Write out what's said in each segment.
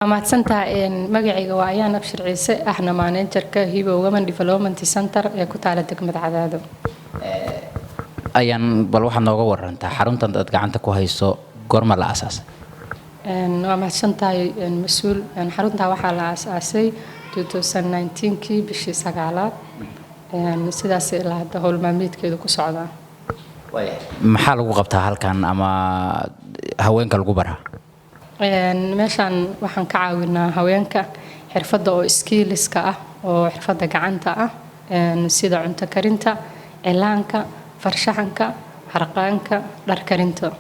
Waa mahadsantahay. Magacayga waa Ayaan Abshir Ciise, ahna managerka Hibo Women Development Center ee ku taala degmada Cadaado. Ayaan, bal waxaad nooga warantaa xaruntan aad gacanta ku hayso, goorma la aasaasay? Waa mahadsantahay, mas-uul. Xaruntaa waxaa la aasaasay 2019kii bishii sagaalaad. Sidaas ilaa hadda howl maalmeedkeedu ku socdaa. Maxaa lagu qabtaa halkan ama haweenka lagu baraa? Meeshaan waxaan ka caawinaa haweenka xirfadda oo skillska ah oo xirfadda gacanta ah, sida cunto karinta, cilaanka, farshaxanka, harqaanka, dhar karinta.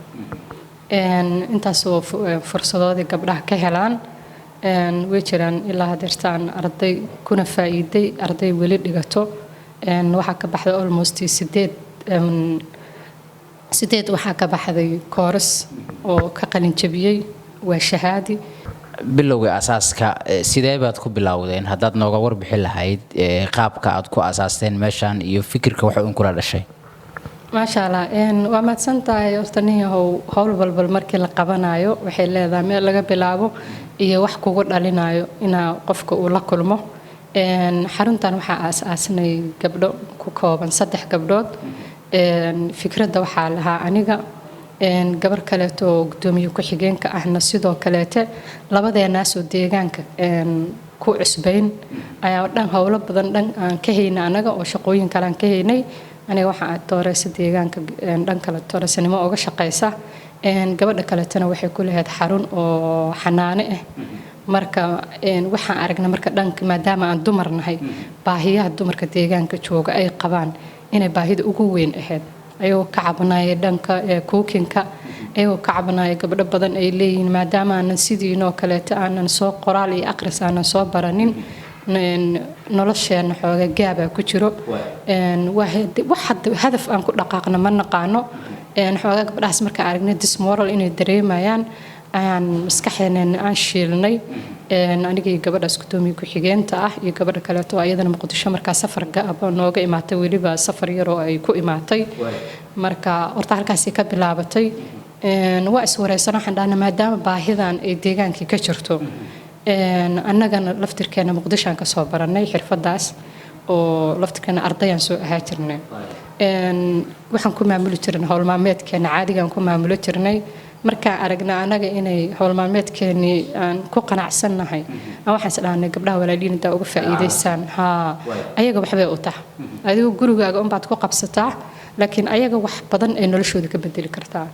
Intaas oo fursadoodii gabdhaha ka helaan. Way jiraan ilaa hadeertaan arday kuna faa'iiday, arday weli dhigato. Waxaa ka baxday almost sideed, waxaa ka baxday course oo ka qalin jabiyey, waa shahaadi. Bilowga asaaska sidee baad ku bilowdeen? Haddaad nooga warbixin lahayd qaabka aad ku asaasteen meeshan iyo fikirka waxa uun kula dhashay. Maasha Allah, waa mahadsan tahay. Horta nin yahow, howl balbal markii la qabanayo waxay leedahay meel laga bilaabo iyo wax kugu dhalinayo inaa qofka uu la kulmo. Xaruntan waxaa aas-aasnay gabdho ku kooban saddex gabdhood. Fikradda waxaa lahaa aniga, gabar kaleeto oo gudoomiye ku-xigeenka ahna sidoo kaleete. Labadeenaasoo deegaanka ku cusbayn ayaa dhan howlo badan dhan aan ka hayna anaga oo shaqooyin kale aan ka haynay. Aniga waxaa aad tooreysa deegaanka, dhan kale tooreysnimo uga shaqeysa. Gabadha kaleetana waxay ku lahayd xarun oo xanaane ah. Marka waxaan aragnay marka dhanka, maadaama aan dumar nahay, baahiyaha dumarka deegaanka jooga ay qabaan inay baahida ugu weyn ahayd, ayagoo ka cabanaya dhanka cookingka, ayagoo ka cabanaya gabdho badan ay leeyihiin, maadaama aanan sidiinoo kaleeto aanan soo qoraal iyo aqris aanan soo baranin, nolosheena xooga gaabaa ku jiro, wax hadaf aan ku dhaqaaqno ma naqaano. Xoogaa gabdhahaas markaan aragnay dismoral inay dareemayaan, ayaan maskaxdeena aan shiilnay, aniga iyo gabadhaas gudoomiye ku-xigeenta ah iyo gabadha kaleeto oo iyadana Muqdisho markaa safar nooga imaatay, weliba safar yaroo ay ku imaatay. Marka horta halkaasay ka bilaabatay. Waa iswareysan, waxaan dhahnay maadaama baahidan ay deegaankii ka jirto, annagana laftirkeena Muqdishoan kasoo baranay xirfadaas oo laftirkeena ardayaan soo ahaa jirnay, waxaan ku maamuli jirnay howlmaalmeedkeena caadigaan ku maamulo jirnay. Markaan aragna anaga inay howlmaalmeedkeenii aan ku qanacsannahay, aan waxaan is dhahnay gabdhaha walaaliin intaa uga faa'iidaysaan haa, ayaga waxbay u tahay. Adigu gurigaaga unbaad ku qabsataa, laakiin ayaga wax badan ay noloshooda ka bedeli kartaa.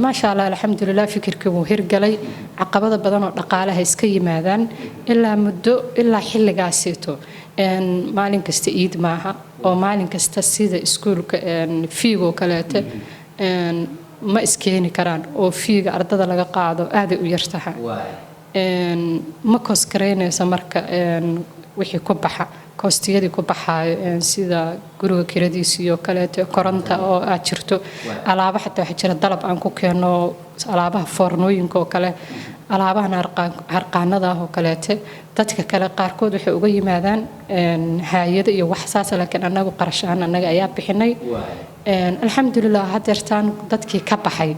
Maasha Allah, alxamdulilah, fikirkii wuu hirgalay. Caqabada badan oo dhaqaalaha iska yimaadaan ilaa muddo, ilaa xilligaasito maalin kasta iid maaha oo maalin kasta sida iskuulka feegoo kaleete ma iskeeni karaan, oo feega ardada laga qaado aaday u yartahay, ma cost garaynayso. Marka wixii ku baxa, costiyadii ku baxaayo, sida guriga kiradiisa iyo kaleeto, koronta oo aad jirto, alaabo xataa waxaa jira dalab aan ku keeno, alaabaha foornooyinka oo kale, alaabahan harqaanada ah oo kaleete, dadka kale qaarkood waxay uga yimaadaan haayado iyo wax saas, laakiin annagu qarash ahaan annaga ayaa bixinay. Alxamdulilah, hadeertaan dadkii ka baxay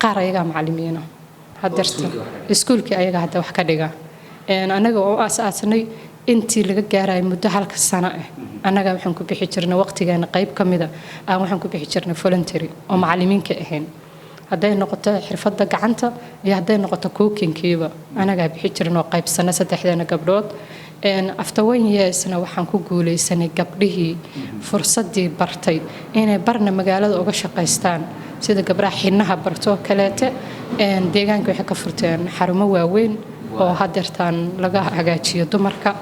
qaar ayagaa macalimiina, hadeerta iskuulkii ayaga hadda wax ka dhiga. Annaga oo aas-aasnay, intii laga gaarayay muddo halka sano ah, annaga waxaan ku bixi jirnay waqtigeena qayb ka mida aan waxaan ku bixi jirnay voluntary oo macalimiinka ahayn, hadday noqoto xirfadda gacanta iyo hadday noqoto cookingkiiba anagaa bixi jirnay oo qaybsana saddexdeena gabdhood. After one yearsna waxaan ku guuleysanay gabdhihii fursadii bartay inay barna magaalada uga shaqaystaan, sida gabdhaha xinaha bartoo kaleete. Deegaanka waxay ka furteen xarumo waaweyn oo hadeertaan laga hagaajiyo dumarka.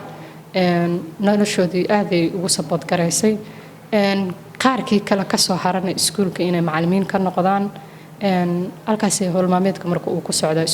Noloshoodii aaday ugu support garaysay. Qaarkii kale kasoo harana iskuulka inay macalimiin ka noqdaan, halkaasay howlmaalmeedka marka uu ku socdaa.